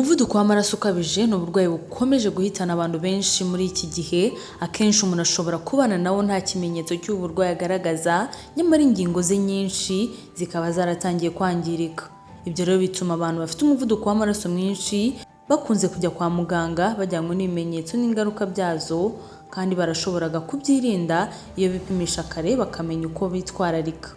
Umuvuduko w'amaraso ukabije ni uburwayi bukomeje guhitana abantu benshi muri iki gihe. Akenshi umuntu ashobora kubana nawo nta kimenyetso cy'ubu burwayi agaragaza, nyamara ingingo ze nyinshi zikaba zaratangiye kwangirika. Ibyo rero bituma abantu bafite umuvuduko w'amaraso mwinshi bakunze kujya kwa muganga bajyanywe n'ibimenyetso n'ingaruka byazo, kandi barashoboraga kubyirinda iyo bipimisha kare bakamenya uko bitwararika.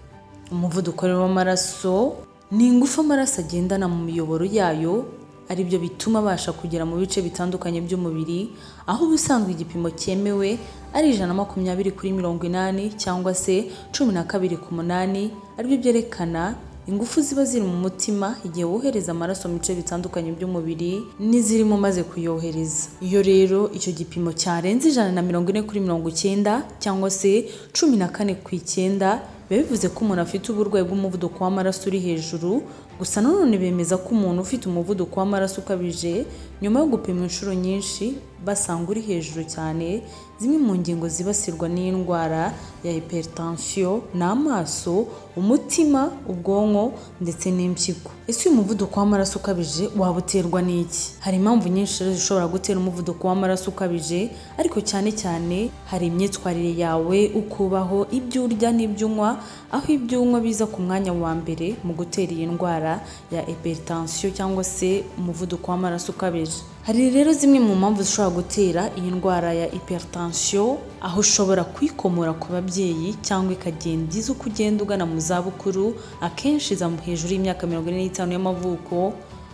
Umuvuduko rero w'amaraso ni ingufu amaraso agendana mu miyoboro yayo, aribyo bituma abasha kugera mu bice bitandukanye by'umubiri, aho ubusanzwe igipimo cyemewe ari 120/80 cyangwa se 12 ku 8, aribyo byerekana ingufu ziba ziri mu mutima igihe wohereza amaraso mu bice bitandukanye by'umubiri n'izirimo umaze kuyohereza. Iyo rero icyo gipimo cyarenze 140/90 cyangwa se 14 ku 9, biba bivuze ko umuntu afite uburwayi bw'umuvuduko w'amaraso uri hejuru. Gusa nanone bemeza ko umuntu ufite umuvuduko w'amaraso ukabije, nyuma yo gupimwa inshuro nyinshi basanga uri hejuru cyane, zimwe mu ngingo zibasirwa n'iyi ndwara ya hypertension ni amaso, umutima, ubwonko ndetse n'impyiko. Ese uyu muvuduko w'amaraso ukabije waba uterwa n'iki? Hari impamvu nyinshi rero zishobora gutera umuvuduko w'amaraso ukabije, ariko cyane cyane hari imyitwarire yawe, uko ubaho, ibyo urya n'ibyo unywa, aho ibyo unywa biza ku mwanya wa mbere mu gutera iyi ndwara ya hypertension cyangwa se umuvuduko w'amaraso ukabije. Hari rero zimwe mu mpamvu zishobora gutera iyi ndwara ya hypertension, aho ushobora kuyikomora ku babyeyi cyangwa ikagenda iza uko ugenda ugana mu zabukuru, akenshi iza hejuru y'imyaka 45 y'amavuko.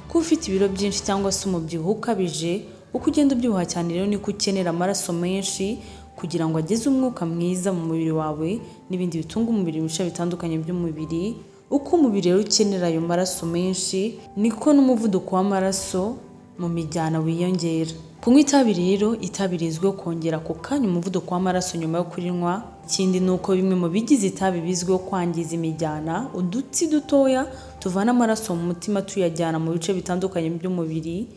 Kuba ufite ibiro byinshi cyangwa se umubyibuho ukabije. Uko ugenda ubyibuha cyane rero niko ukenera amaraso menshi kugira ngo ageze umwuka mwiza mu mubiri wawe n'ibindi bitunga umubiri mu bice bitandukanye by'umubiri. Uko umubiri rero ukenera ayo maraso menshi, niko n'umuvuduko w'amaraso mu mijyana wiyongera. Kunywa itabi rero, itabi rizwiho kongera ako kanya umuvuduko w'amaraso nyuma yo kurinywa. Ikindi ni uko bimwe mu bigize itabi bizwiho kwangiza imijyana, udutsi dutoya tuvana amaraso mu mutima tuyajyana mu bice bitandukanye by'umubiri.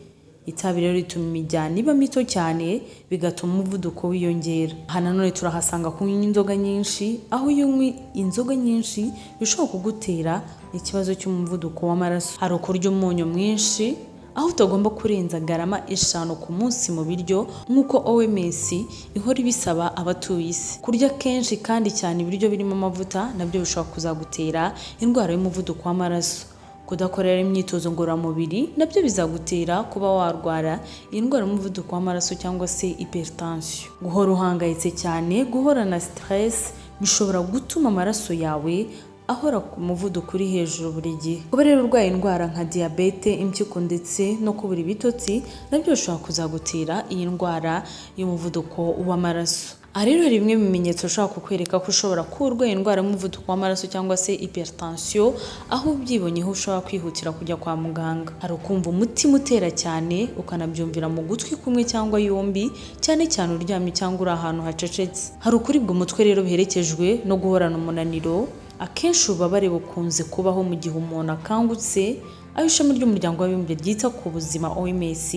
Itabi rero rituma imijyana iba mito cyane, bigatuma umuvuduko wiyongera. Aha nanone turahasanga kunywa inzoga nyinshi, aho iyo unywa inzoga nyinshi bishobora kugutera ikibazo cy'umuvuduko w'amaraso. Hari ukurya umunyu mwinshi, aho utagomba kurenza garama 5 ku munsi mu biryo nk'uko OMS ihora ibisaba abatuye isi. Kurya kenshi kandi cyane ibiryo birimo amavuta nabyo bishobora kuzagutera indwara y'umuvuduko w'amaraso. Kudakorera imyitozo ngororamubiri nabyo bizagutera kuba warwara iyi ndwara y'umuvuduko w'amaraso cyangwa se hypertension. Guhora uhangayitse cyane, guhorana stress bishobora gutuma amaraso yawe ahora ku muvuduko uri hejuru buri gihe. Kuba rero urwaye indwara nka diyabete, impyiko ndetse no kubura ibitotsi nabyo bishobora kuzagutera iyi ndwara y'umuvuduko w'amaraso. Aha rero hari bimwe mu bimenyetso bishobora kukwereka ko ushobora kuba urwaye indwara y'umuvuduko w'amaraso cyangwa se hypertension, aho ubyibonyeho ushobora kwihutira kujya kwa muganga. Hari ukumva umutima utera cyane, ukanabyumvira mu gutwi kumwe cyangwa yombi, cyane cyane uryamye cyangwa uri ahantu hacecetse. Hari ukuribwa umutwe rero biherekejwe no guhorana umunaniro. Akenshi ububabare bukunze kubaho mu gihe umuntu akangutse, aho ishami ry'Umuryango w'Abibumbye ryita ku buzima OMS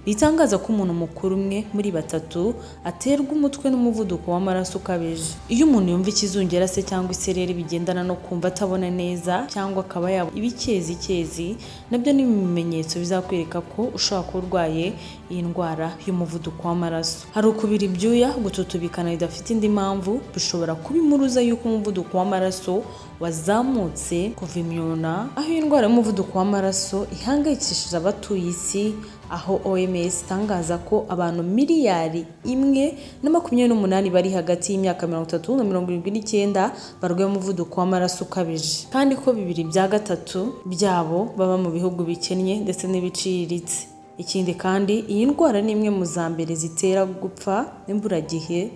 ritangaza ko umuntu mukuru umwe muri batatu aterwa umutwe n'umuvuduko w'amaraso ukabije. Iyo umuntu yumva ikizungera se cyangwa isereri bigendana no kumva atabona neza cyangwa akaba yaba ibikezikezi, nabyo ni ibimenyetso bizakwereka ko ushobora kuba urwaye iyi ndwara y'umuvuduko w'amaraso. Hari ukubira ibyuya, gututubikana bidafite indi mpamvu, bishobora kuba impuruza y'uko umuvuduko w'amaraso wazamutse. Kuva imyuna, aho iyi ndwara y'umuvuduko w'amaraso ihangayikishije abatuye isi, aho OMS itangaza ko abantu miliyari 1.28 bari hagati y'imyaka 30 na 79 barwaye umuvuduko w'amaraso ukabije, kandi ko 2/3 byabo baba mu bihugu bikennye ndetse n'ibiciriritse. Ikindi kandi, iyi ndwara ni imwe mu za mbere zitera gupfa imburagihe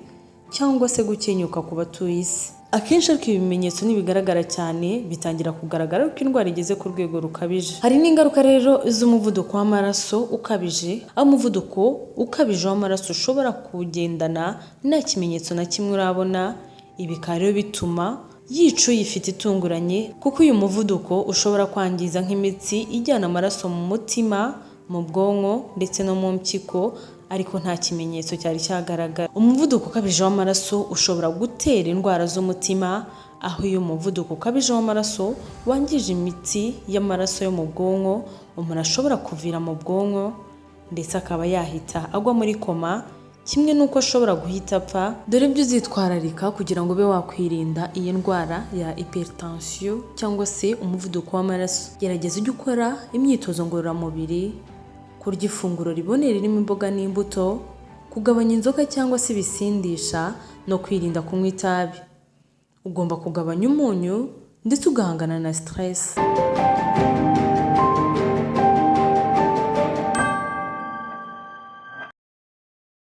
cyangwa se gukenyuka ku batuye isi. Akenshi ariko ibi bimenyetso ntibigaragara cyane, bitangira kugaragara ko indwara igeze ku rwego rukabije. Hari n'ingaruka rero z'umuvuduko w'amaraso ukabije, aho umuvuduko ukabije w'amaraso ushobora kuwugendana nta kimenyetso na kimwe urabona. Ibi bikaba rero bituma yica uyifite itunguranye, kuko uyu muvuduko ushobora kwangiza nk'imitsi ijyana amaraso mu mutima, mu bwonko ndetse no mu mpyiko, ariko nta kimenyetso cyari cyagaragara. Umuvuduko ukabije w'amaraso ushobora gutera indwara z'umutima, Aho iyo umuvuduko ukabije w'amaraso wangije imitsi y'amaraso yo mu bwonko, umuntu ashobora kuvira mu bwonko ndetse akaba yahita agwa muri koma, kimwe n'uko ashobora guhita apfa. Dore ibyo uzitwararika kugira ngo ube wakwirinda iyi ndwara ya hypertension cyangwa se umuvuduko w'amaraso. Gerageza ujye ukora imyitozo ngororamubiri, kurya ifunguro riboneye ririmo imboga n'imbuto, kugabanya inzoga cyangwa se ibisindisha no kwirinda kunywa itabi. Ugomba kugabanya umunyu ndetse ugahangana na stress.